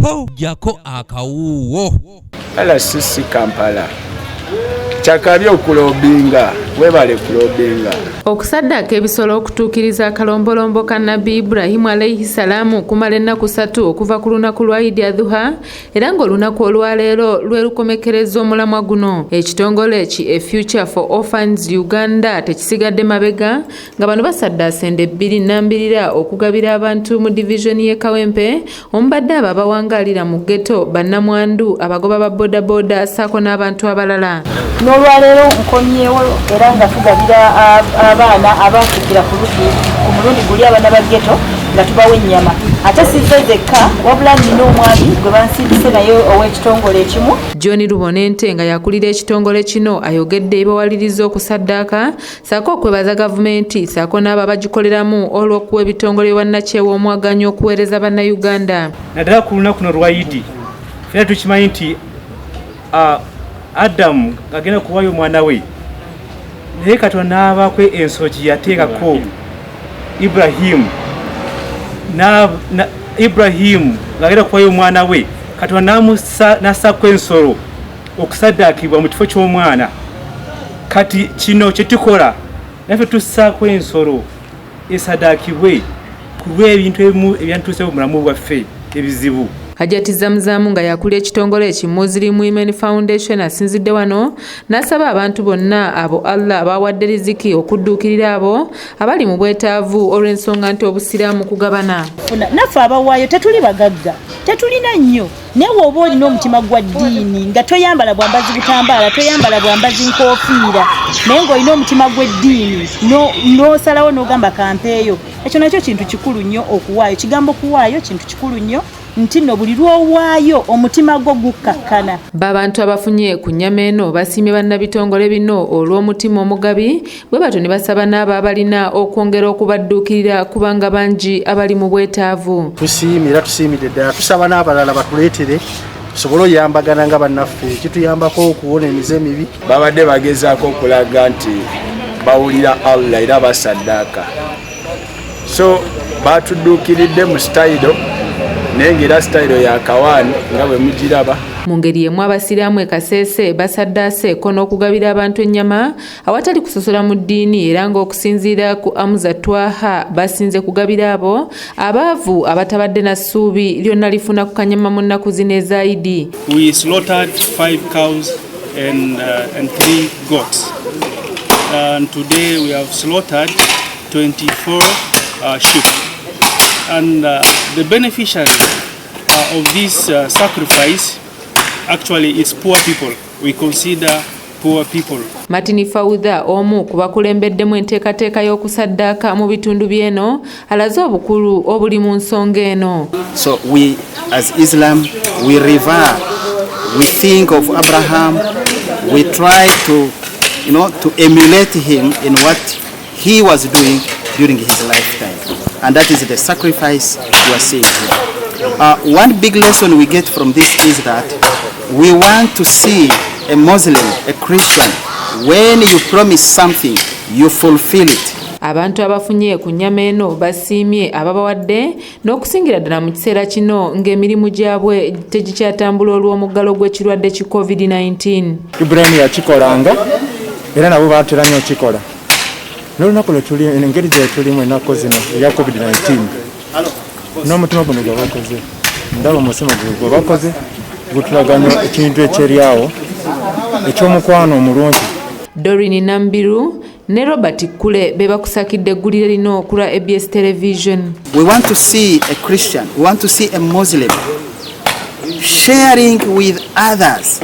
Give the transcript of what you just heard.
Ho, jjako akawuuwo. RCC Kampala kyakabi okulobinga, webale kulobinga. Okusaddaaka ebisolo okutuukiriza akalombolombo ka Nabbi Iburahimu alaihi salaamu kumala ennaku 3 okuva ku lunaku lwa Idi Adhuha, era ng'olunaku olwaleero lwe lukomekereza omulamwa guno. Ekitongole ki A Future for Orphans Uganda tekisigadde mabega, nga bano basaddaasa ende 2 nnambirira okugabira abantu mu divizoni y'e Kawempe omubadde abo abawangaalira mu ghetto, bannamwandu, abagoba ba bodaboda ssaako n'abantu abalala. N'olwaleero nkomyewo era nga tugabira abaana abaafukira ku mulundi guli, abaana ba ghetto, nga tubawa ennyama. Ate sizze zekka, wabula nnina omwami gwe bansindise naye ow'ekitongole ekimu. John Lubonente nga yakulira ekitongole kino ayogedde ebawaliriza okusaddaaka ssaako okwebaza gavumenti ssaako n'abo abagikoleramu olw'okuwa ebitongole bwannakyewa omwaganya okuweereza Bannayuganda. Naddala ku lunaku luno lwa Idi, era tukimanyi nti Adamu agenda kuwaayo omwana we, naye Katonda n'abaako ensolo gye yateekako Iburahimu. Iburahimu ng'agenda kuwaayo omwana we, Katonda n'assaako ensolo okusaddaakibwa mu kifo ky'omwana. Kati kino kye tukola naffe, tussaako ensolo esaddaakibwe ku lw'ebintu ebimu ebyantuusewo mu bulamu bwaffe ebizibu. Hajati Zamuzaamu nga yakulira ekitongole ki Muslim Women Foundation asinzidde wano n'asaba abantu bonna abo Allah bawadde riziki okudduukirira abo abali mu bwetaavu, olw'ensonga nti Obusiraamu kugabana. Naffe abawaayo tetuli bagagga, tetulina nnyo, naye woba olina omutima gwa ddiini, nga toyambala bwambazi butambaala, toyambala bwambazi nkoofiira, naye ng'olina omutima gw'eddiini, n'osalawo n'ogamba kampeeyo, ekyo nakyo kintu kikulu nnyo okuwaayo. Kigambo kuwaayo kintu kikulu nnyo, nti nno buli lw'owaayo omutima gwo gukkakkana. Babantu abafunye ku nnyama eno basiimye bannabitongole bino olw'omutima omugabi, bwe batyo ne basaba n'abo abalina okwongera okubadduukirira, kubanga bangi abali mu bwetaavu. Tusiimye era tusiimidde ddala. Tusaba n'abalala batuleetere tusobole oyambagana nga bannaffe, kituyambako okuwona emize emibi. Babadde bagezaako okulaga nti bawulira Allah era basaddaaka, so batudduukiridde mu sitayiro, naye ngaera sitayiro ya kawaani nga bwe mugiraba. Mu ngeri emu, Abasiraamu e Kaseese basaddaaseeko n'okugabira abantu ennyama awatali kusosola mu ddiini, era ng'okusinziira ku Amuza Twaha basinze kugabira abo abaavu abatabadde na ssuubi lyonna lifuna ku kanyama mu nnaku zino eza Idi. We slaughtered five cows and three goats. And today we have slaughtered 24 sheep. And the beneficiary of this sacrifice actually is poor people. We consider poor people. Martin Faudha, omu ku bakulembeddemu enteekateeka y'okusaddaaka mu bitundu by'eno, alaze obukulu obuli mu nsonga eno. So we, as Islam, we revere, we think of Abraham, we try to emulate him in what he was doing during his lifetime. And that is the sacrifice we are seeing here. One big lesson we get from this is that we want to see a Muslim, a Christian, when you promise something, you fulfill it. Abantu abafunye ku nnyama eno basiimye ababawadde n'okusingira ddala mu kiseera kino ng'emirimu gyabwe tegikyatambula olw'omuggalo gw'ekirwadde ki COVID-19. Ibulayimu yakikolanga era nabo batera nnyo okikola. N'olunaku lwetuli, engeri gye tulimu ennaku zino eya COVID-19, n'omutima guno gwe bakoze, ndaba omutima gwe bakoze gutulaga nnyo ekintu ekyeryawo ekyomukwano omulungi. Dorin Nambiru ne Robert Kule be bakusakidde eggulire lino ku lwa ABS Television. We want to see a Christian, we want to see a Muslim sharing with others.